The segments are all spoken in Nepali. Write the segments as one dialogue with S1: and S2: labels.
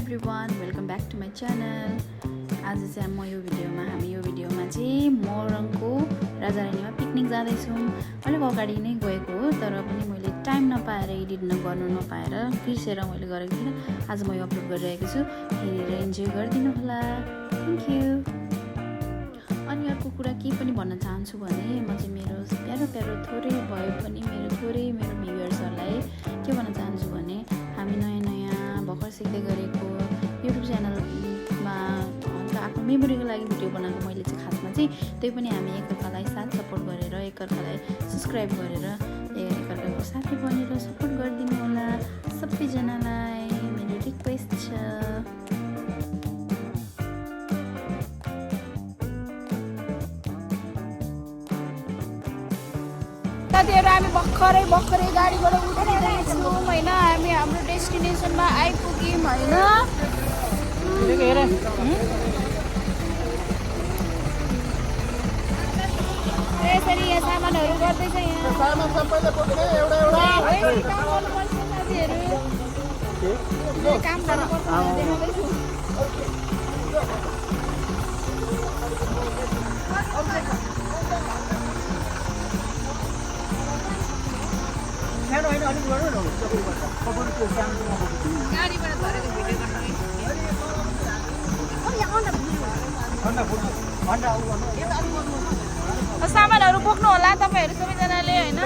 S1: Everyone welcome back to my channel. आज चाहिँ हामी यो भिडियोमा चाहिँ मोरङको राजारानीमा पिकनिक जाँदैछौँ। अलिक अगाडि नै गएको हो, तर पनि मैले टाइम नपाएर एडिट गर्नु नपाएर बिर्सेर मैले गरेको थिइनँ। आज म यो अपलोड गरिरहेको छु, हेरेर इन्जोय गरिदिनु होला। Thank you. अनि अर्को कुरा के पनि भन्न चाहन्छु भने म चाहिँ मेरो प्यारो थोरै भए पनि मेरो भ्युअर्सहरूलाई के भन्न चाहन्छु भने हामी नयाँ भर्खर सिक्दै गरेको युट्युब च्यानलमा हल्का आफ्नो मेमोरीको लागि भिडियो बनाएको मैले चाहिँ खासमा चाहिँ त्यही पनि हामी एकअर्कालाई साथ सपोर्ट गरेर एकअर्कालाई सब्सक्राइब गरेर एकअर्काको साथी बनेर सपोर्ट गरिदिनु होला। सबैजनालाई मेरो रिक्वेस्ट छ।
S2: साथीहरु हामी भर्खरै गाडीबाट उठिरहेछौँ हैन। हामी हाम्रो डेस्टिनेसनमा आइपुग्यौँ हैन। यसरी यहाँ सामानहरू गर्दैछ। यहाँ सामान सबैले बोक्ने एउटा साथीहरु काम गर्नुपर्छ देखाउँदैछु। सामानहरू बोक्नु होला तपाईहरु सबैजनाले हैन।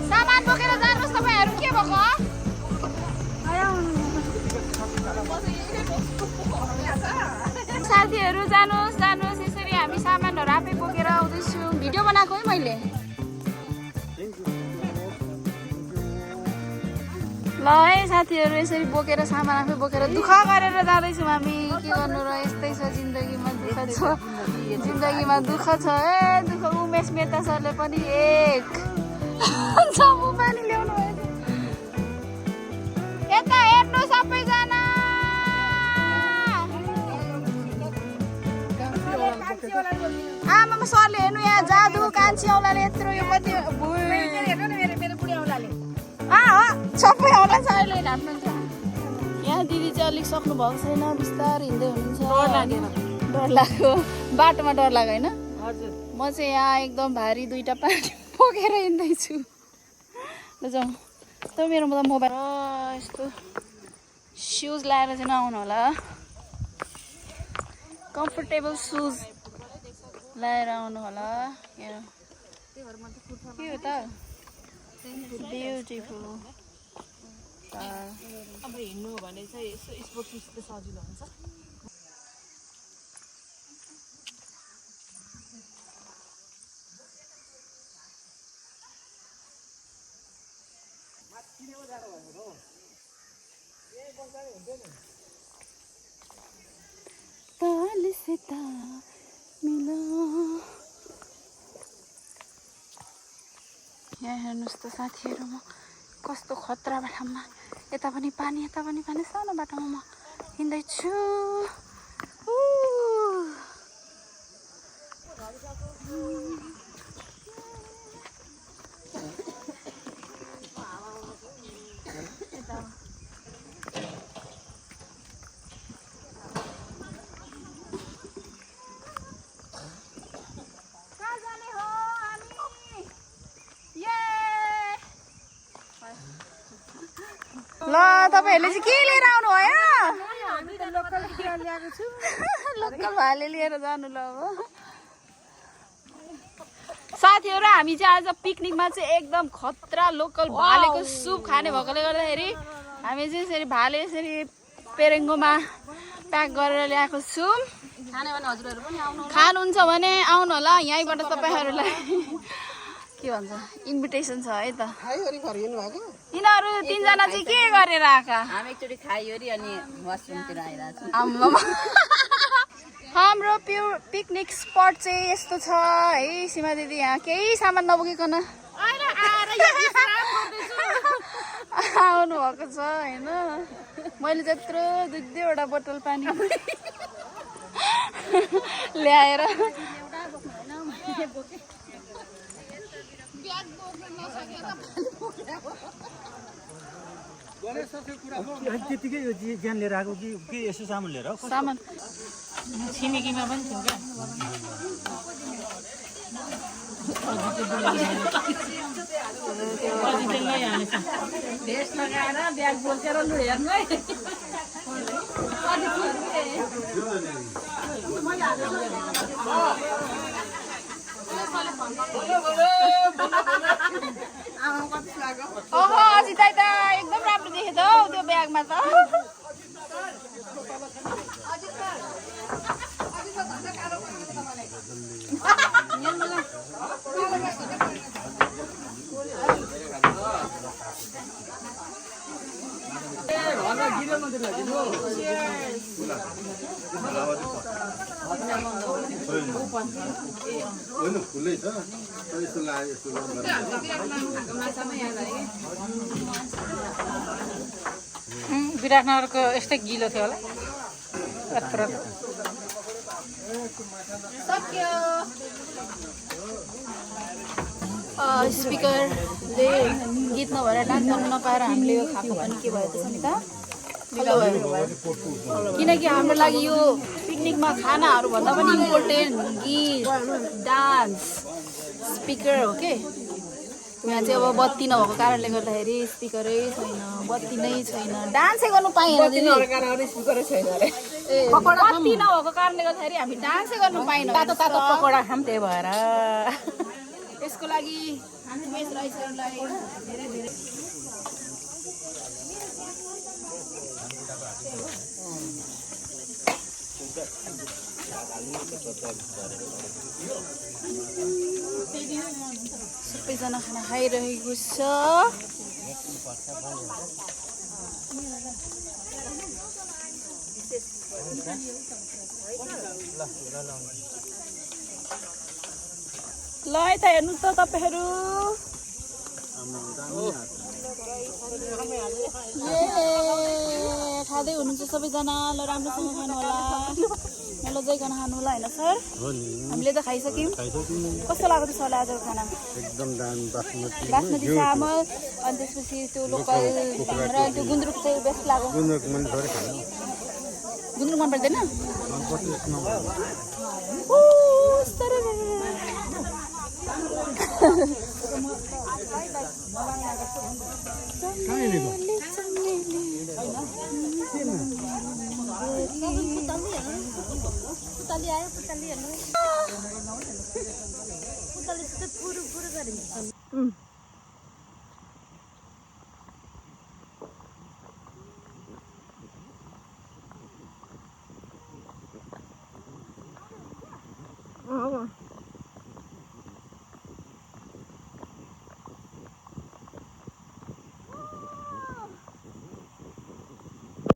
S2: सामान बोकेर जानुहोस् तपाईहरु। के भएको साथीहरु? जानुहोस् यसरी हामी सामानहरू आफै बोकेर आउँदैछौँ। भिडियो बनाएको है मैले। ल है साथीहरु, यसरी बोकेर सामान आफै बोकेर दुःख गरेर जाँदैछौँ हामी। के गर्नु र, यस्तै छ जिन्दगीमा। दुःख छ। दुःख उमेश मेहता सरले पनि एक चम्मु पानी ल्याउनु भयो। यता हेर्नु सबैजना। आमामा सरले हेर्नु, यहाँ जादु कान्छी औलाले यत्रो यो कति सबै औला छ अहिले ढाट्नुहुन्छ। यहाँ दिदी चाहिँ अलिक सक्नु भएको छैन, बिस्तार हिँड्दै हुनुहुन्छ। डर लाग्यो, बाटोमा डर लाग्यो होइन। म चाहिँ यहाँ एकदम भारी दुईटा पानी बोकेर हिँड्दैछु। ल जाउँ। त मेरो मोबाइल यस्तो सुज लगाएर चाहिँ नआउनु होला। कम्फर्टेबल सुज लगाएर आउनु होला। के हो त ब्युटिफुल।
S3: अब हिँड्नु भने चाहिँ यसो स्पोर्ट्स सुज त सजिलो हुन्छ।
S2: ताल से ताल मिला। यहाँ हेर्नुहोस् त साथीहरु, म कस्तो खतरा बाटोमा, यता पनि पानी सानो बाटोमा म हिँड्दैछु। ल तपाईहरुले चाहिँ के लिएर आउनु भयो? लोकल भाले लिएर जानु ल। अब साथीहरु, हामी चाहिँ आज पिकनिकमा चाहिँ एकदम खतरा लोकल भालेको सुप खाने भएकोले गर्दाखेरि हामी चाहिँ यसरी भाले यसरी पेरेङ्गोमा प्याक गरेर ल्याएको छौँ। खानुहुन्छ भने आउनु होला। यहीँबाट तपाईहरुलाई के भन्छ इन्भिटेसन छ है त। यिनीहरू तीनजना चाहिँ के गरेर आएका?
S3: हामी एकचोटि खाइवरी अनि वासरुमतिर आइरहेको छ।
S2: हाम्रो पिकनिक स्पट चाहिँ यस्तो छ है सीमा दिदी। यहाँ केही सामान नबोकिकन आउनु भएको छ हैन। मैले त्यत्रो दुईवटा बोतल पानी ल्याएर
S4: त्यतिकै यो ज्यान लिएर आएको कि के यसो सामान लिएर
S2: सामान
S3: छिमेकीमा पनि थियो क्या अझै लैहालेछ
S2: भेस्ट लगाएर ब्याग बोकेर लु हेर्नु है ओहो अजितै त एकदम राम्रो देखेँ त हौ त्यो ब्यागमा त
S5: खुल्लै छ यस्तो लाग्यो यस्तो
S3: विराटनगरको यस्तै गिलो थियो होला यत्रो
S2: सक्यो स्पिकरले गीत नभएर डान्स गर्नु नपाएर हामीले यो खाएको पनि के भयो त समिता किनकि हाम्रो लागि यो पिकनिकमा खानाहरू भन्दा पनि इम्पोर्टेन्ट गीत डान्स स्पिकर हो के यहाँ चाहिँ अब बत्ती नभएको कारणले गर्दाखेरि स्पिकरै छैन बत्ती नै छैन डान्सै गर्नु पाइएन बत्ती नभएको कारणले गर्दाखेरि हामी डान्सै गर्नु पाएनौँ
S3: तातो तातो पकौडा खाम त्यही भएर
S2: यसको लागि उमेश राईसरलाई धेरै धेरै सबैजना खाना खाइरहेको छ ल यता हेर्नुहोस् त तपाईँहरू खाँदै हुनुहुन्छ सबैजना ल राम्रोसँग खानु होला नलजाइकन खानु होला होइन सर हामीले त खाइसक्यौँ कस्तो लाग्यो त सरलाई आजको खाना
S5: एकदम
S2: बासमती चामल अनि त्यसपछि त्यो लोकल र त्यो गुन्द्रुक चाहिँ बेस्ट लाग्यो गुन्द्रुक मन पर्दैन पुतली आयो पुतली हेर्नु पुतली पुरो पुरो गरिन्छ